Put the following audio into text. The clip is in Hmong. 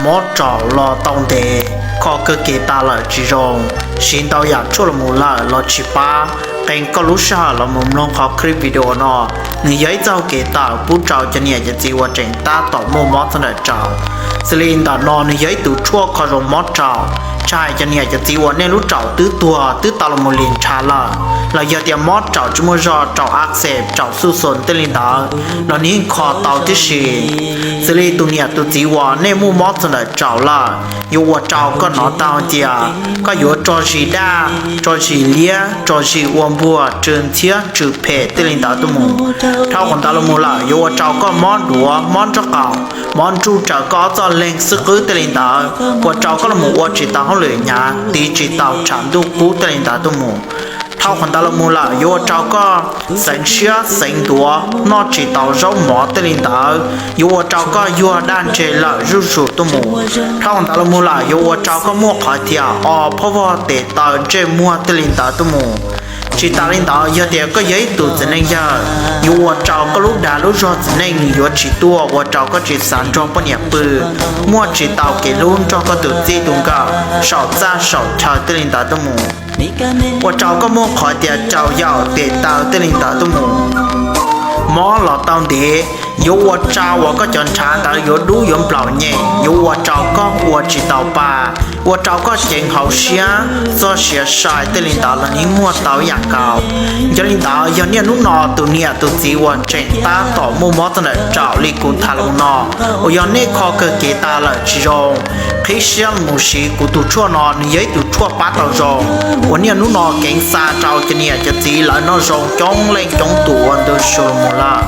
Mob raum los tau ntev, kho kawg kev tas lawm tsis zoo, siv ntau yam tshuaj los mus lawm los tsis pab. Qee koj lub sij hawm los mus mloog qhov clip video no, nws yog ib txoj hau kev tawm pub rau cov niam cov txiv uas tseem tab tom muaj mob txog ntawm raum. Xws li ntawm no nws yog ib tug tshuaj kho zoo mob raum, tsis hais cov niam cov txiv uas nej lub raum twb tuag twb tau los mus li ntshav lawm, los yog tias mob raum tsis muaj zog, raum ab xes, raum xuj xos tej li ntawd los nws yeej kho tau tib si. Xws li tus niam tus txiv uas nej muaj mob txog ntawm raum lawm, yuav ua rau koj hnov tau hais tias koj yuav tso zis daj, tso zis liab, tso zis ua npuag, tsw ntxhiab tsw phem tej li ntawd tuaj mus. Dhau qhov ntawd los mus lawm yuav ua rau koj mob duav, mob nraub qaum, mob nruj raws koj ob txoj leeg xwb qwb tej li ntawd, ua rau koj los mus ua tsis tau hauj lwm hnyav, tiv tsis tau tshav ntuj qub tej li ntawd tuaj mus. Dhau qhov ntawd los mus lawm yuav ua rau koj xeev siab xeev ntuav, noj tsis tau zaub mov tej li ntawd, yuav ua rau koj yuag daj ntseg lawm zuj zus tuaj mus. Dhau qhov ntawd los mus lawm yuav ua rau koj muaj qhov tias o phab vog tes taw ntsej muag tej li ntawd tuaj mus. Tsis tas li ntawd, yog tias koj yog ib tug txiv neej yawg, yuav ua rau koj lub dag lub zog txiv neej nws yuav tsis tuaj, ua rau koj tsis xav nrog poj niam pw, muaj tsis tau kev hlub nrog koj tus txij tus nkawm saum txaj saum chaw tej li ntawd tuaj mus. Ua rau koj muaj qhov tias caum yaum tes taw tej li ntawd tuaj mus. Mob los tau ntev, yuav ua rau uas koj cov ntshav ntawd yuav dub yuav nplaum nyeem, yuav ua rau koj ua tsis tau pa, ua rau koj ceev hauv siab, txoj sia sai tej li ntawd los yeej muaj tau ib yam nkaus. Yog li ntawd, yog niaj hnub no tus niam tus txiv uas tseem tab tom muaj mob txog ntawm raum li kuv tham los no, uas yog nej kho kawg kev tas lawm tsis zoo, qhib siab mus siv kuv tus tshuaj no, nws yog ib tug tshuaj pab tau zoo, uas niaj hnub no keev xa rau cov niam cov txiv lawv noj zoo coob leej coob tus ua ntu zus mus lawm.